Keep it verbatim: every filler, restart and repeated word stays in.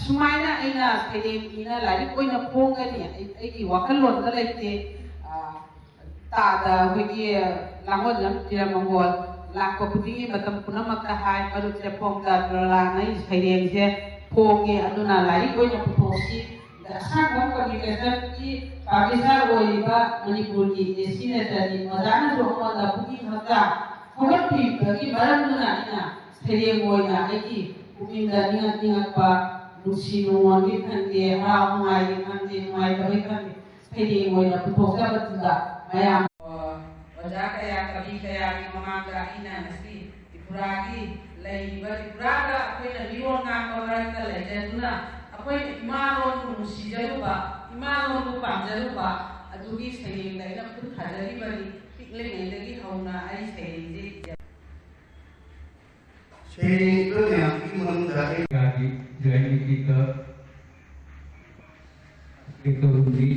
ꯁꯨꯃꯥꯏꯅ ꯑꯩꯅ ꯁꯩꯔꯦꯡ ꯏꯅ ꯂꯥꯏꯔꯤꯛ ꯑꯣꯏꯅ ꯐꯣꯡꯒꯅꯤ, ꯑꯩ- ꯑꯩꯒꯤ ꯋꯥꯈꯜꯂꯣꯟꯗ ꯂꯩꯇꯦ꯫ ꯑ, ꯇꯥꯗ ꯑꯩꯈꯣꯏꯒꯤ ꯂꯥꯡꯒꯣꯜꯂꯝ ꯐꯤꯔꯝ ꯃꯪꯒꯣꯜ ꯂꯥꯛꯄ ꯈꯨꯗꯤꯡꯒꯤ ꯃꯇꯝ ꯄꯨꯝꯅꯃꯛꯇ ꯍꯥꯏ, ꯃꯔꯨꯞ ꯆꯦꯐꯣꯡꯗ ꯗꯣꯂꯥꯟ ꯑꯩ ꯁꯩꯔꯦꯡꯁꯦ ꯐꯣꯡꯉꯦ, ꯑꯗꯨꯅ ꯂꯥꯏꯔꯤꯛ ꯑꯣꯏꯅ ꯄꯨꯊꯣꯛꯁꯤ꯫ ꯑꯁꯥꯡꯕꯝ ꯄꯕ꯭ꯂꯤꯀꯦꯁꯟꯒꯤ ꯄꯥꯕ꯭ꯂꯤꯁꯔ ꯑꯣꯏꯔꯤꯕ ꯃꯅꯤꯄꯨꯔꯒꯤ ꯑꯦ ꯁꯤ ꯅꯦꯇꯥꯖꯤ ꯑꯣꯖꯥꯅꯁꯨ ꯑꯩꯉꯣꯟꯗ ꯄꯨꯛꯅꯤꯡ ꯍꯛꯆꯥꯡ ꯊꯧꯒꯠꯄꯤꯕꯒꯤ ꯃꯔꯝꯗꯨꯅ ꯑꯩꯅ ꯁꯩꯔꯦꯡ ꯑꯣꯏꯅ ꯑꯩꯒꯤ ꯄꯨꯛꯅꯤꯡꯗ ꯅꯤꯡꯉꯛ ꯅꯤꯡꯉꯛꯄ ꯅꯨꯡꯁꯤ ꯅꯨꯡꯉꯣꯟꯒꯤ ꯈꯪꯗꯦ, ꯍꯔꯥꯎ ꯅꯨꯡꯉꯥꯏꯒꯤ ꯈꯪꯗꯦ, ꯅꯨꯡꯉꯥꯏꯇꯕꯒꯤ ꯈꯪꯗꯦ, ꯁꯩꯔꯦꯡ ꯑꯣꯏꯅ ꯄꯨꯊꯣꯛꯆꯕꯗꯨꯗ ꯃꯌꯥꯝ ꯑꯣꯖꯥ ꯀꯌꯥ, ꯀꯕꯤ ꯀꯌꯥꯒꯤ ꯃꯃꯥꯡꯗ ꯑꯩꯅ ꯉꯁꯤ ꯇ꯭ꯔꯤꯄꯨꯔꯥꯒꯤ ꯂꯩꯔꯤꯕ ꯇ꯭ꯔꯤꯄꯨꯔꯥꯗ ꯑꯩꯈꯣꯏꯅ ꯃꯤꯔꯣꯜ ꯉꯥꯡꯕ ꯃꯔꯛꯇ ꯂꯩꯖꯗꯨꯅ ꯑꯩꯈꯣꯏꯅ ꯏꯃꯥ ꯂꯣꯟꯕꯨ ꯅꯨꯡꯁꯤꯖꯔꯨꯕ, ꯏꯃꯥ ꯂꯣꯟꯕꯨ ꯄꯥꯝꯖꯔꯨꯕ ꯑꯗꯨꯒꯤ ꯁꯩꯔꯦꯡꯗ ꯑꯩꯅ ꯈꯨꯠ ꯊꯥꯖꯔꯤꯕꯅꯤ꯫ ꯄꯤꯛꯂꯤꯉꯩꯗꯒꯤ ꯍꯧꯅ ꯑꯩ ꯁꯩꯔꯦꯡꯁꯦ ꯏꯖꯩ꯫ ꯁꯩꯔꯦꯡ ꯏꯕ ꯃꯌꯥꯝꯒꯤ ꯃꯅꯨꯡꯗ ꯑꯩ ꯀꯥꯒꯤ ꯖꯣꯏꯟ ꯃꯤꯇꯤꯡꯗ ꯀꯩꯗꯧꯔꯤ?